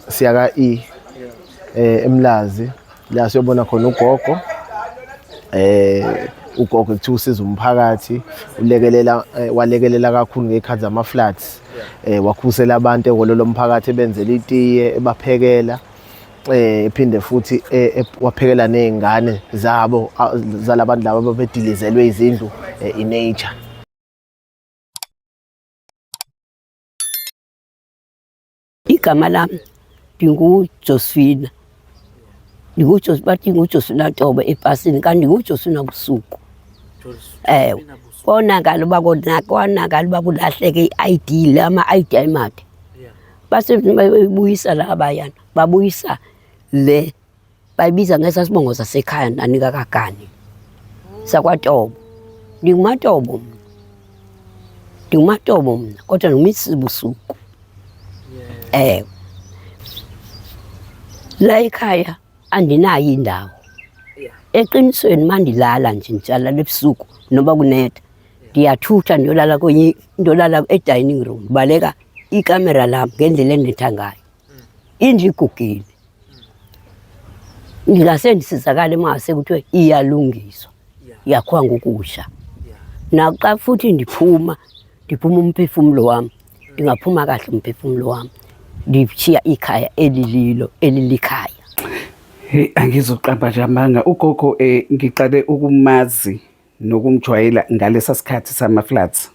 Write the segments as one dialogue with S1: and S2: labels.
S1: Siya ka E eMlazi la siyobona khona ugogo. Ugogo kuthiwa usiza umphakathi, ulekelela walekelela kakhulu ngezikhathi zama floods. Wakhusela abantu ehholo lomphakathi, ebenzela itiye, ebaphekela, ephinde futhi waphekela nezingane zabo zalabantu laba ababedilizelwe izindlu i-nature.
S2: Igama lami ndinguJosefina. Bathi nguJosefina Tobo epasini kanti ndinguJosefina Busuku. Ewe, konakala uba konakala uba kulahleke i-ID le, ama-ID ayimade. Base beyibuyisa labayana, babuyisa le bayibiza ngesasibongo sasekhaya nanika kagani sakwaTobo. NdinguMatobo mna, ndinguMatobo mna kodwa ndinguMrs Busuku. Ewe, la ekhaya andinayo indawo. Eqinisweni mandilala nje ndisalala ebusuku noba kunetha, ndiyathutha ndiyolala kwenye, ndiyolala e-dining room, ndibaleka ikamera lam ngendlela endinetha ngayo. Indlu igugile, ndingase ndisizakale uma ngase kuthiwe iyalungiswa, yakhiwa ngokusha. Naxa futhi ndiphuma, ndiphuma umphefumlo wam, ndingaphuma kahle umphefumlo wam, ndishiya ikhaya elililo elilikhaya.
S3: Hey, angizoqamba nje amanga. Ugogo ngiqale ukumazi nokumjwayela ngalesa sikhathi sama-floods.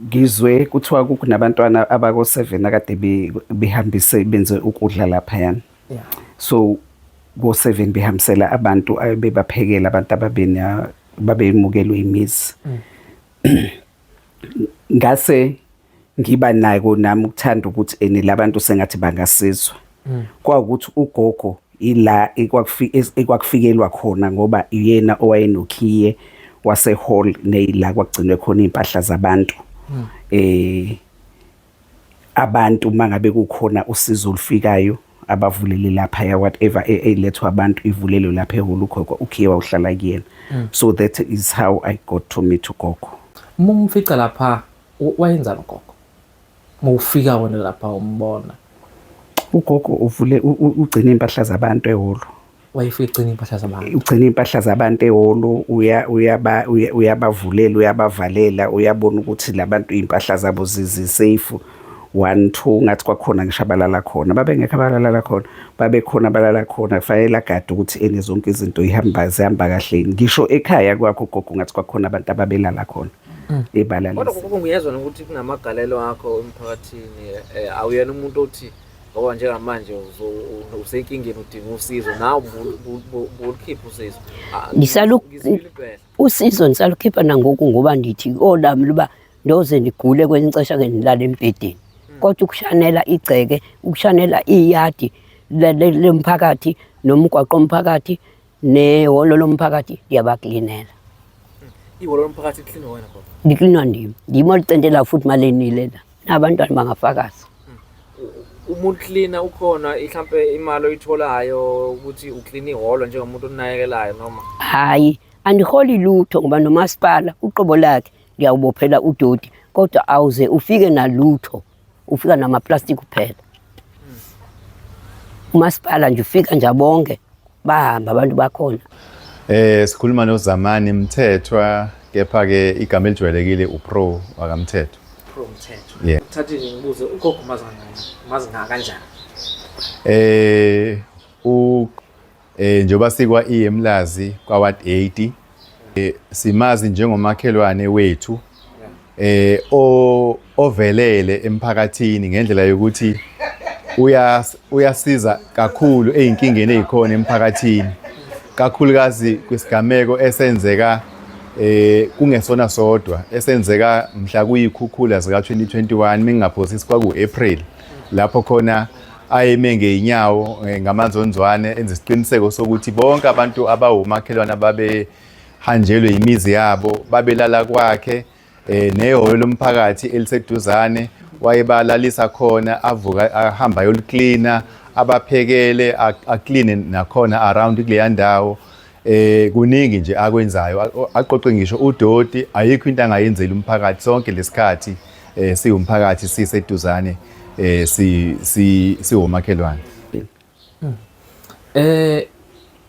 S3: Ngizwe kuthiwa kunabantwana abako 7 akade behambise benze ukudla laphayana. So ko 7 behambisela abantu bebaphekela abantu ababena babemukelwe imizi. Ngase ngiba nako nami ukuthanda ukuthi ene labantu sengathi bangasizwa. Kwawukuthi ugogo ila ekwakufikelwa khona ngoba uyena owayenokhiye wase hall neyila kwagcinwe khona impahla zabantu. Abantu mangabe kukhona usizo olufikayo abavulele lapha ya whatever elethwa abantu ivulelwe lapha ehholo, ugogo ukhiye wawuhlala kuyena. So that is how I got to meet ugogo.
S4: Uma umfica lapha wayenzani ugogo? Uma ufika wena lapha umbona.
S3: Ugogo uvule ugcina impahla zabantu ehholo.
S4: Wayefika egcina impahla zabantu.
S3: Ugcina impahla zabantu ehholo, uyabavulela, uyabavalela, uyabona ukuthi labantu impahla zabo zisafe. 1 2 ngathi kwakhona ngisho abalala khona, babengekho abalala khona, babekhona abalala khona. Kufanele agade ukuthi ene zonke izinto zihamba kahle. Ngisho ekhaya kwakho ugogo ngathi kwakhona abantu ababelala khona. Ebalala.
S5: Kodwa gogo ngiyezwa nokuthi kunamagalelo akho emphakathini, awuyena umuntu othi ngoba njengamanje usenkingeni udinga usizo, nawe ubulikhipha usizo. Ngizwile impela.
S2: Usizo ndisalukhipha nangoku ngoba ndithi olami luba ndoze ndigule kwelinye ixesha ke ndilale embhedeni. Kodwa ukushanela igceke, ukushanela iyadi lomphakathi nomgwaqo omphakathi nehholo lomphakathi ndiyabaklinela.
S5: Ihholo lomphakathi liklinwa wena gogo?
S2: Liklinwa ndim, ndim olicentela futhi malenile la, nabantwana bangafakaza.
S5: Uma uklina ukhona mhlampe imali oyitholayo ukuthi uklina ihholo njengomuntu onakekelayo noma?
S2: Hayi, andiholi lutho ngoba nomasipala uqobo lakhe ndiyawubophela udoti, kodwa awuze ufike nalutho, ufika namaplastic kuphela. Umasipala nje ufika nje bonke bahamba abantu bakhona.
S6: Sikhuluma noZamani Mthethwa, kepha ke igama elijwayelekile uPro wakaMthethwa.
S5: Pro Mthethwa.
S6: Yeah.
S5: Thathe nje ngibuze ugogo umazi kanjani? Umazi kanjani?
S6: U njengoba sikwa eMlazi kwa Ward 80, simazi njengomakhelwane wethu ovelele emphakathini ngendlela yokuthi uyasiza kakhulu ezinkingeni ezikhona emphakathini, kakhulukazi kwisigameko esenzeka kungesona sodwa esenzeka mhla kuyikhukhula zika 2021, mingaphosisi kwaku April, lapho khona ayeme ngeenyawo ngamanzonzwane enza isiqiniseko sokuthi bonke abantu abawumakhelwane ababehanjelwe imizi yabo babelala kwakhe, nehholo lomphakathi eliseduzane wayebalalisa khona, avuka ahamba ayoliklina, abaphekele, akline nakhona around kuleya ndawo. Kuningi nje akwenzayo, aqoqe ngisho udoti, ayikho into angayenzeli umphakathi. Sonke lesikhathi siwumphakathi siseduzane eh si si siwomakhelwane.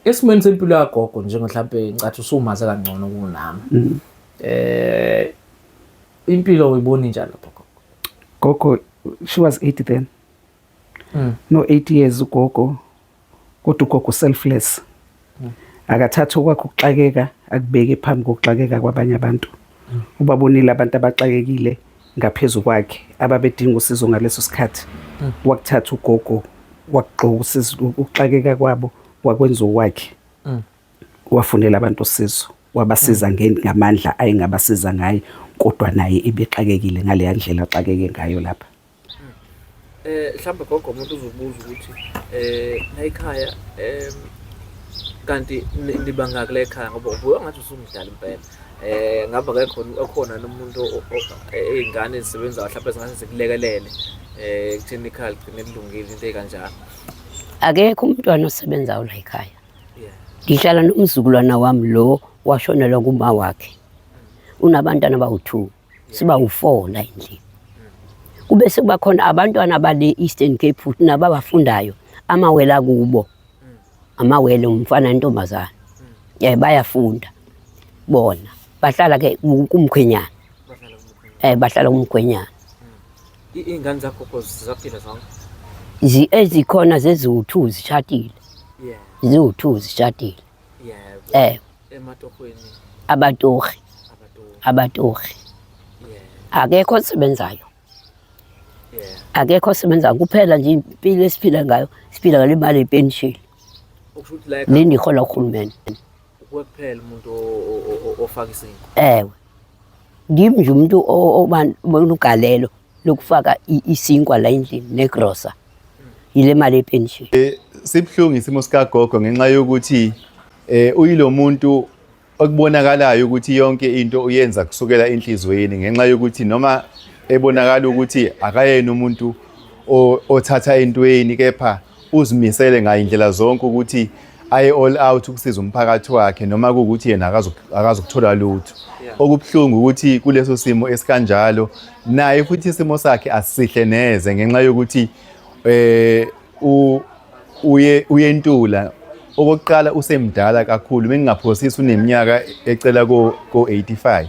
S4: Esimweni sempilo yagogo njengo mhlambe ngicathi usumaze kangcono kunami. Impilo uyibona injalo lapho gogo?
S3: Gogo, she was 80 then. No, 80 years ugogo, kodwa ugogo selfless. Akathatha okwakhe ukuxakeka akubeke phambi kokuxakeka kwabanye abantu. Ubabonile abantu abaxakekile ngaphezu kwakhe ababedinga usizo ngaleso sikhathi. Wakuthatha ugogo, wakugqoka usizo, ukuxakeka kwabo wakwenza okwakhe. Wafunela abantu usizo, wabasiza ngamandla ayengabasiza ngaye, kodwa naye ebexakekile ngaleya ndlela axakeke ngayo lapha.
S5: Mhlawumbe gogo, umuntu uzobuza ukuthi la ekhaya kanti nibangaki la ekhaya, ngoba ubuya ngathi usumdala impela. Ngabe akekho okhona nomuntu ey'ngane ezisebenzayo mhlawumbe ezingase zikulekelele ekutheni ikhaya ligcine lilungile, into ey'kanjalo?
S2: Akekho umntwana osebenzayo la ekhaya. Ngihlala nomzukulwana wami lo washonelwa kuma wakhe. Unabantwana abawu-2, siba u-4 la endlini. Kube sekuba khona abantwana bale Eastern Cape futhi nabo abafundayo, amawele akubo. Amawele umfana nentombazana. Bayafunda bona. Bahlala ke kumkhwenyana.
S5: Bahlala kumkhwenyana.
S2: Bahlala kumkhwenyana.
S5: Iy'ngane zakho gogo zisaphila zonke?
S2: Ezikhona zeziwu-2 zishadile. Ziwu-2 zishadile.
S5: Ematohweni?
S2: Abatohi.
S5: Abatohi.
S2: Abatohi. Akekho osebenzayo. Akekho osebenzayo, kuphela nje impilo esiphila ngayo, siphila ngale mali yepenshini.
S5: Okusho ukuthi la ekhaya
S2: Le ndihola uhulumeni.
S5: Ukuwe kuphela umuntu ofaka isinkwa?
S2: Ewe. Ndim nje umuntu oba ugalelo lokufaka isinkwa la endlini negrosa. Yile mali yepenshini.
S6: Sibuhlungu isimo sikagogo ngenxa yokuthi uyilo muntu okubonakalayo ukuthi yonke into uyenza kusukela enhliziyweni, ngenxa yokuthi noma ebonakala ukuthi akayena umuntu othatha entweni, kepha uzimisele ngayindlela zonke ukuthi aye all out ukusiza umphakathi wakhe noma kuwukuthi yena akazukuthola lutho. Okubuhlungu ukuthi kuleso simo esikanjalo naye futhi isimo sakhe asisihle neze, ngenxa yokuthi uye uyentula. Okokuqala, usemdala kakhulu, mengingaphosisi uneminyaka ecela ko 85.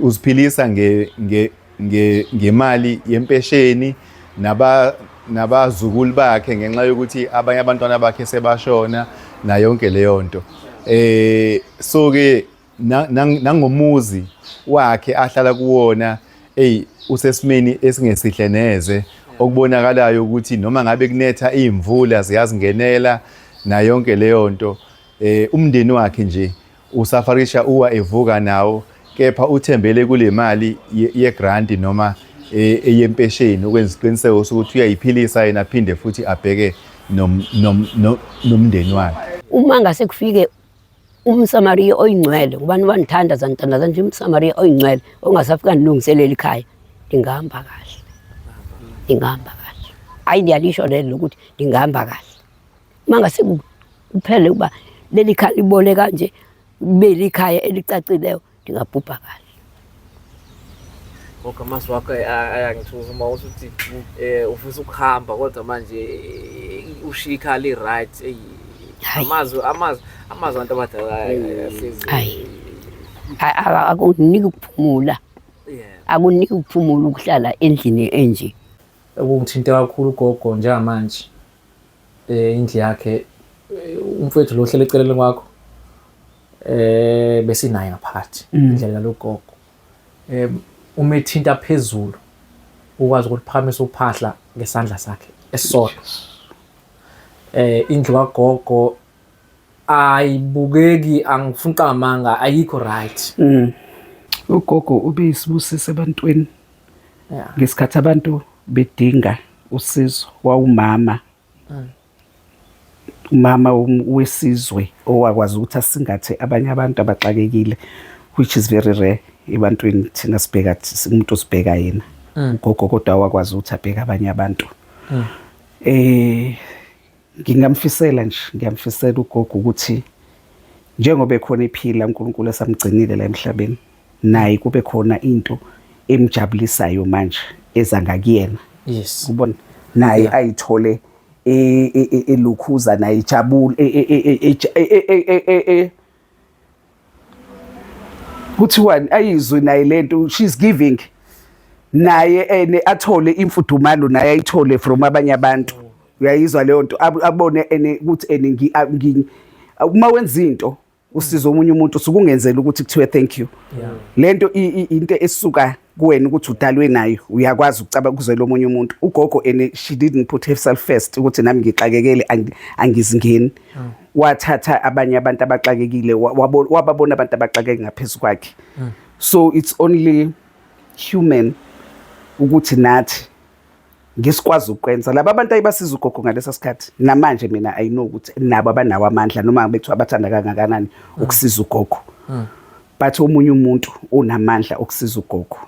S6: Uziphilisa nge nge nge ngemali yempesheni nabazukulu bakhe, ngenxa yokuthi abanye abantwana bakhe sebashona na yonke leyo nto. So ke nangomuzi wakhe ahlala kuwona, ey, usesimeni esingesihle neze, okubonakalayo ukuthi noma ngabe kunetha imvula ziyazingenela na yonke leyo nto. Umndeni wakhe nje usafarisha uwa evuka nawo, kepha uthembele kule mali ye-grant noma eyempesheni ukwenza isiqiniseko sokuthi uyayiphilisa yena, aphinde futhi abheke nomndeni wakhe.
S2: Uma ngase kufike umSamariya oyingcwele, ngubani wandithanda zanthandaza nje, umSamariya oyingcwele ongasafika ndilungiselele ikhaya, ndingahamba kahle, ndingahamba kahle. Hayi, ndiyalisho lelo lokuthi ndingahamba kahle uma ngase kuphele ukuba leli khaya libole kanje, kube likhaya elicacileyo, ndingabhubha kahle.
S5: Gogo, amazwi wakho ayangithusa uma usuthi ufisa ukuhamba kodwa manje ushiye ikhaya li-right. Eyi,
S2: Hhayi.
S5: amazwi abantu abadala ahlezi.
S2: Hhayi. Akuniki ukuphumula. Akuniki ukuphumula ukuhlala endlini enje.
S4: Okungithinta kakhulu ugogo njengamanje, indlu yakhe, umfowethu lo ohlele eceleni kwakho, besinaye ngaphakathi indlela logogo, uma ethinta phezulu ukwazi ukuphakamisa uphahla ngesandla sakhe esisodwa. Indlu kagogo ayibukeki, angifuni amanga, ayikho right.
S3: Ugogo ube yisibusiso ebantwini ngesikhathi abantu bedinga usizo. Wawumama, umama wesizwe owakwazi ukuthi asingathe abanye abantu abaxakekile, which is very rare ebantwini. Thina sibheka umuntu, sibheka yena ugogo, kodwa wakwazi ukuthi abheke abanye abantu. Ngingamfisela nje, ngiyamfisela ugogo ukuthi njengoba ekhona ephila, uNkulunkulu esamgcinile la emhlabeni, naye kube khona into emjabulisayo manje eza ngakuyena.
S4: Yes.
S3: Ubona naye ayithole elukhuza naye ijabule kuthiwani ayizwe naye lento she's giving naye ene athole imfudumalo naye ayithole from abanye abantu uyayizwa leyo nto abone ene ukuthi ene uma wenza into usiza omunye umuntu usukungenzela ukuthi kuthiwe thank you lento into esuka kuwena ukuthi udalwe nayo uyakwazi ukucabanga ukuzwela omunye umuntu ugogo ene she didn't put herself first ukuthi nami ngixakekele angizingeni wathatha abanye abantu abaxakekile wababona abantu abaxakeke ngaphezulu kwakhe so it's only human ukuthi nathi ngisikwazi ukwenza laba abantu ayibasiza ugogo ngalesa sikhathi namanje mina I know ukuthi nabo abanawo amandla noma bethu abathanda kangakanani ukusiza ugogo but omunye umuntu unamandla okusiza ugogo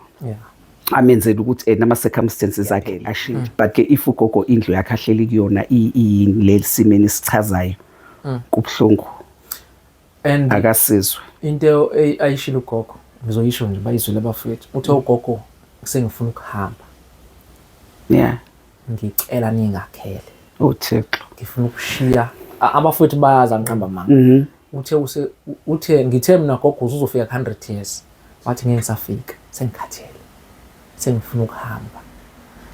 S3: amenzela ukuthi nama circumstances akhe ashintshe but ke if ugogo indlu yakhe ahleli kuyona iyini lelisimeni esichazayo kubuhlungu
S4: And
S3: akasizwe
S4: into ayishilo ugogo ngizoyisho nje bayizwele abafowethu uthe ugogo sengifuna ukuhamba
S3: yeah
S4: ngicela ningakhele
S3: uThixo
S4: ngifuna ukushiya abafowethu bayazi angiqamba amanga uthe uthe ngithe mina gogo uzofika 100 years wathi ngeke ngisafika sengikhathele sengifuna ukuhamba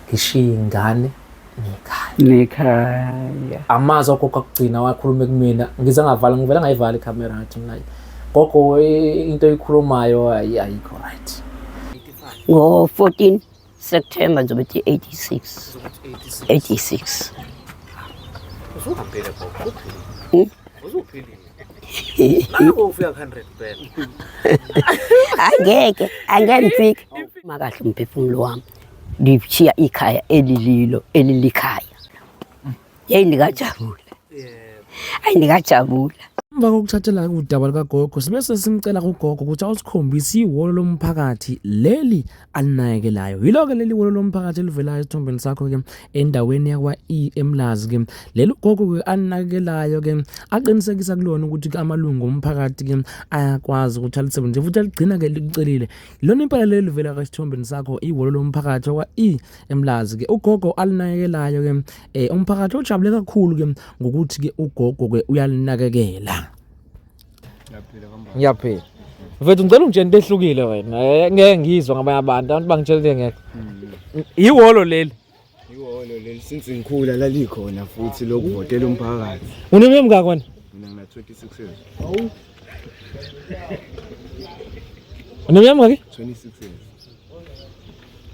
S4: ngishiye ingane nekhaya
S3: nekhaya
S4: amazwi ogogo akugcina wakhuluma kumina ngize ngavala ngivela ngayivala ikhamera ngathi mina gogo into oyikhulumayo ayikho right
S2: ngo 14 September ngizobe 86 86
S5: Usuhambile gogo uphilile usuphilile Nangu ufika 100 phela
S2: angeke angeke ngifike makahle umphefumulo wami ndishiya ikhaya elililo elilikhaya yeyi ndingajabula ayi ndingajabula
S4: Emva kokuthathela udaba lukagogo sibe sesimcela kugogo ukuthi awusikhombise ihholo lomphakathi leli alinakekelayo. Yilo-ke leli hholo lomphakathi elivelayo esithombeni sakho-ke endaweni yakwa-E eMlazi-ke. Leli ugogo-ke alinakekelayo-ke aqinisekisa kulona ukuthi-ke amalungu omphakathi-ke ayakwazi ukuthi alisebenzise futhi aligcina-ke likucelile. Yilona impela leli livela esithombeni sakho ihholo lomphakathi wakwa-E eMlazi-ke ugogo alinakekelayo-ke umphakathi ojabule kakhulu-ke ngokuthi-ke ugogo-ke uyalinakekela. Ngiyaphila. Mfethu ngicela ungitshele into ehlukile wena. Ngeke ngizwe ngabanye abantu, abantu bangitshela into engekho. Ihholo leli.
S7: Ihholo leli since ngikhula lalikhona futhi lokuvotela umphakathi.
S4: Uneminyaka emingaki wena?
S7: Mina ngina 26 years.
S4: Uneminyaka emingaki?
S7: 26 years.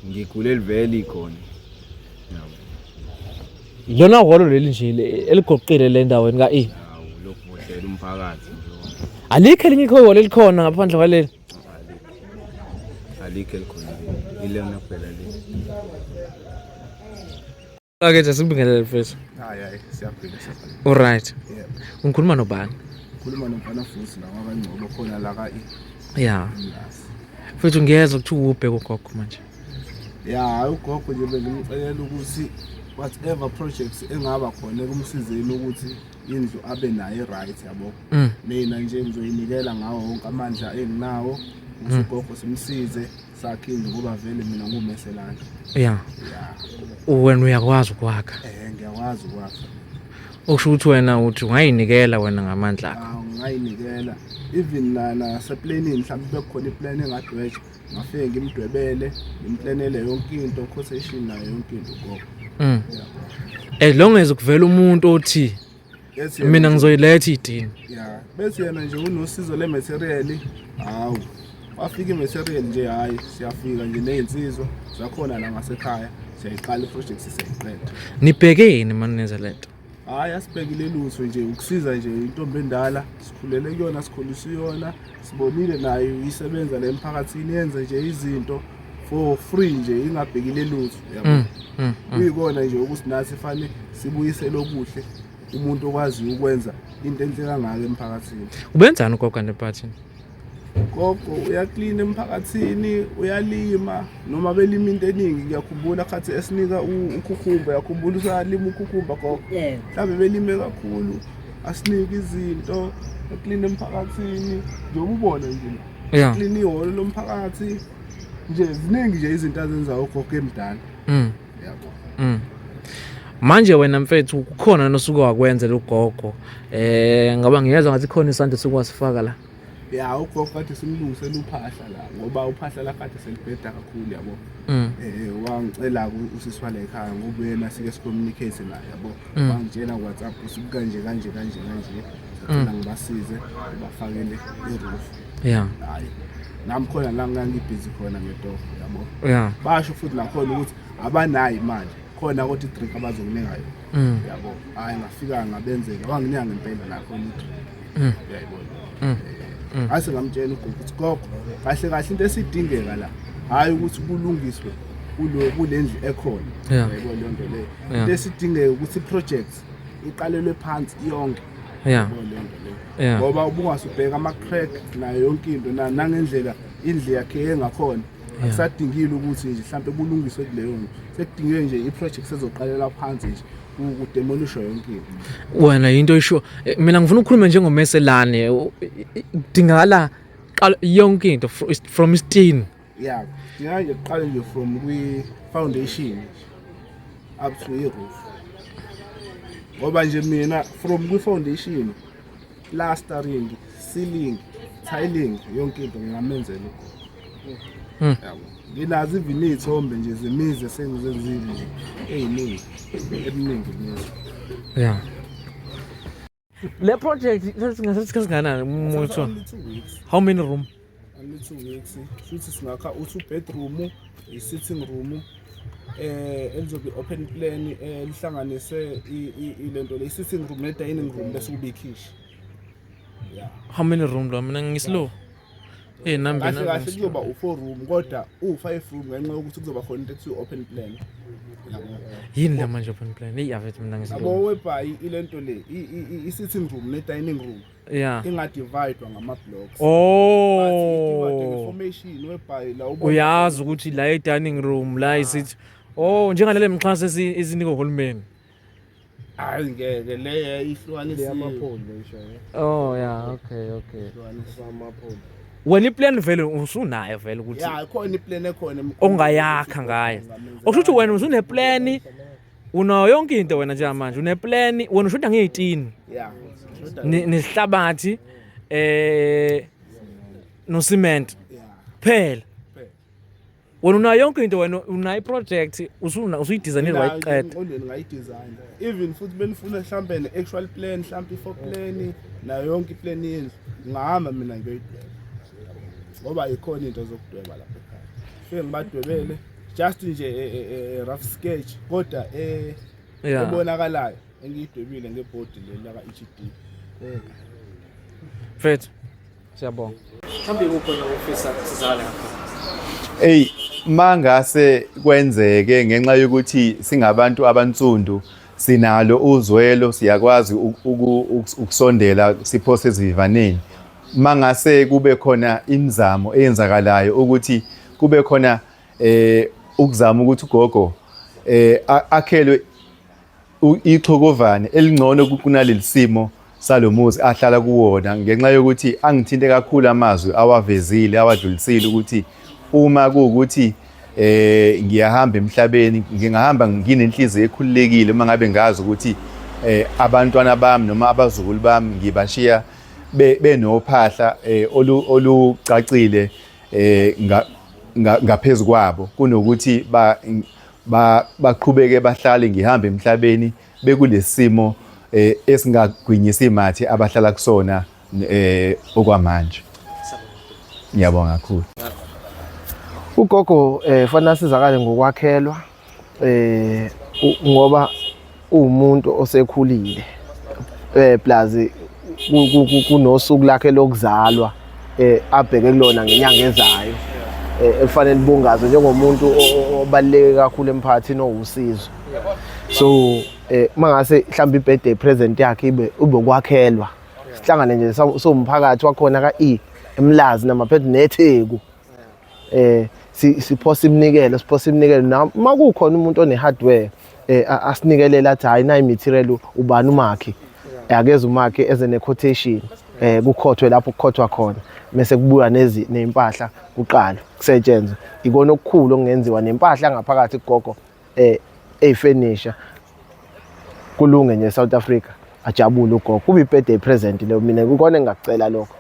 S7: Ngikhule livele ikhona. Yabo.
S4: Lona hholo leli nje eligoqile le ndaweni ka-E.
S7: Hawu lokuvotela umphakathi nje.
S4: Alikho elinye ihholo elikhona ngaphandle kwaleli.
S7: Alikho elikhona. Ilona kuphela leli.
S4: Ake sikubingelele mfethu.
S7: Hayi hayi siyaphila siyaphila.
S4: Alright.
S7: Yebo.
S4: Ngikhuluma nobani?
S7: Khuluma nomfana futhi la wakangcobo khona la ka E.
S4: Yeah. Mfethu ngiyezwa kuthiwa ubheka ugogo manje.
S7: Ya ugogo nje bengimcelela ukuthi whatever projects engaba khona ekumsizeni ukuthi indlu abe nayo right yabo. Mina nje ngizoyinikela ngawo wonke amandla enginawo ukuthi ugogo simsize sakhe indlu ngoba vele mina ngumeselana.
S4: Yeah.
S7: Ya.
S4: Wena uyakwazi ukwakha.
S7: Ngiyakwazi ukwakha.
S4: Okusho ukuthi wena uthi ungayinikela wena ngamandla akho.
S7: Awu ngayinikela even na naseplanini mhlawumbe bekukhona iplan engadwetshwa ngafike ngimdwebele ngimplanele yonke into quotation nayo yonke into gogo.
S4: As long as kuvela umuntu othi
S7: Ethi yena
S4: mina
S7: nje-
S4: ngizoyiletha idini.
S7: ya bethi yena nje unosizo le-material hawu wafika i-material nje hhayi siyafika nje ney'nsizwa zakhona la ngasekhaya siyayiqala i-project siyayiqeda.
S4: Nibhekeni manje nenza lento?
S7: Hhayi asibhekile lutho nje ukusiza nje intombi endala sikhulele kuyona sikhuliswe iyona sibonile nayo isebenza la emphakathini yenze nje izinto for free nje ingabhekile lutho yabo. Kuyikona nje ukuthi nathi fanele sibuyisele okuhle umuntu okwaziyo ukwenza into enhle kangaka emphakathini.
S4: Ubenzani ugogo kanti emphakathini?
S7: Gogo uyaklina emphakathini, uyalima noma belima into eningi ngiyakhumbula khathi esinika ukhukhumba uyakhumbula usalima ukhukhumba gogo. Mhlawumbe belime kakhulu asinike izinto eklina emphakathini njengoba ubona nje.
S4: Yeah.
S7: Klina ihholo lomphakathi nje ziningi nje izinto azenzayo ugogo emdala. Yabo.
S4: Manje wena mfethu kukhona nosuke wakwenza lugogo. Eh ngoba ngiyezwa ngathi khona isandla osuke wasifaka la.
S7: Ya, ugogo kade simlungisela uphahla la ngoba uphahla la kade selibheda kakhulu yabo. Wangicela usisi wala ekhaya ngoba uyena sike sicommunicate naye yabo. Wangitshela ku WhatsApp ukuthi kanje kanje kanje kanje. Sacela ngibasize ubafakele i-roof. Hayi. Nami khona la ngangibhizi khona ngetoho yabo. Basho futhi nakhona ukuthi abanayo imali. Khona kodwa i-drink abazokunika yona. Yabo. Hayi ngafika ngabenzela wanginika ngempela nakhona i-drink. Uyayibona. Ase ngamtshela ugogo ukuthi gogo kahle kahle into esidingeka la hayi ukuthi kulungiswe kulo kulendlu ekhona. Uyayibona leyo nto leyo. Into esidingeka ukuthi i-project iqalelwe phansi yonke. Uyayibona leyo nto leyo. Ngoba ubungasubheka ama-crack nayo yonke into nangendlela indlu yakhe engakhona. Akusadingile ukuthi nje mhlambe kulungiswe kuleyo ndlu. Sekudingeke nje i-project ezoqalela phansi nje kudemolishwe yonke into.
S4: Wena into isho mina ngifuna ukukhuluma njengomeselane kudingakala qala yonke into from isitini.
S7: Yeah, kudingakala nje kuqale nje from kwi foundation up to i-roof. Ngoba nje mina from kwi foundation, plastering, ceiling, tiling yonke into ngingamenzela ugogo. Yabo. Nginazo even iy'thombe nje zemizi esengizenzile nje ey'ningi, eminingi imizi.
S4: Le project singathatha kangakanani umuntu?
S7: Only 2 weeks.
S4: How many room?
S7: Only 2 weeks. Futhi singakha u-2 bedroom, i-sitting room, elizobe open plan, lihlanganise ilento le sitting room ne dining room bese kube ikhishi. Yeah.
S4: How many room lo? Mina ngislow. Nami
S7: Kahle kahle kuzoba u4 room kodwa u5 room ngenxa yokuthi kuzoba khona into ekuthiwa open plan.
S4: Yini la manje open plan? Hey avethu mina ngislow.
S7: Yabo whereby ilento le i sitting room ne dining room. Inga-divide ngama blocks.
S4: Oh.
S7: Formation whereby la
S4: uyazi ukuthi la e dining room la isithi oh njengalele mxhaso esinikwa uhulumeni.
S7: Hayi ngeke le ihlukanisiwe.
S1: Amapholi isho.
S4: Oh yeah, okay okay. Wena iplan vele usunayo vele ukuthi
S7: Yeah, ikhona iplan ekhona
S4: ongayakha ngayo. Okusho ukuthi wena usune-plan unayo yonke into wena njengamanje une-plan wena ushoda ngey'tini.
S7: Yeah.
S4: Nesihlabathi no cement.
S7: Yeah.
S4: Phela. Wena unayo yonke into wena unayo i-project usuyidesignile wayiqeda.
S7: Ngqondweni ngayidesign. Even futhi benifuna mhlambe ne-actual plan mhlambe i-floor plan nayo yonke iplan yendlu ngihamba mina ngiyoyidweba. Ngoba ikhona into zokudweba lapha ekhaya. Fike ngibadwebele just nje rough sketch kodwa ebonakalayo engiyidwebile ngebhodi leli laka EGD.
S4: Mfethu siyabonga. Mhlawumbe kukhona ofisa kusizakala ngakho.
S6: Hey mangase kwenzeke ngenxa yokuthi singabantu abansundu sinalo uzwelo siyakwazi ukusondela siphose ezivivaneni. Mangase kube khona imizamo eyenzakalayo ukuthi kube khona ukuzama ukuthi ugogo akhelwe ixhokovane elingcono kunaleli simo salomuzi ahlala kuwona ngenxa yokuthi angithinte kakhulu amazwi awavezile awadlulisile ukuthi uma kuwukuthi ngiyahamba emhlabeni ngingahamba nginenhliziyo ekhululekile uma ngabe ngazi ukuthi abantwana bami noma abazukulu bami ngibashiya benophahla olucacile ngaphezulu kwabo kunokuthi baqhubeke bahlale ngihambe emhlabeni bekulesimo esingagwinyisi imathi abahlala kusona okwamanje. Ngiyabonga kakhulu.
S1: Ugogo fanele asizakale ngokwakhelwa ngoba uwumuntu osekhulile plus kunosuku lakhe lokuzalwa abheke kulona ngenyanga ezayo ekufanele libungazwe njengomuntu obaluleke kakhulu emphakathini owusizo. So mangase mhlawumbe i-birthday present yakhe ibe ubokwakhelwa sihlangane nje somphakathi wakhona ka-E eMlazi namaphethe neTheku siphosa iminikelo siphosa iminikelo noma kukhona umuntu one hardware asinikelela athi hayi nayi material ubani umakhi akeze umakhi eze ne quotation kukhothwe lapho kukhothwa khona bese kubuya nezi nezimpahla kuqala kusetshenzwe. Ikona okukhulu okungenziwa nempahla ngaphakathi kugogo eyifenisha kulunge nje South Africa, ajabule ugogo, kube i-birthday present leyo. Mina kukona engingakucela lokho.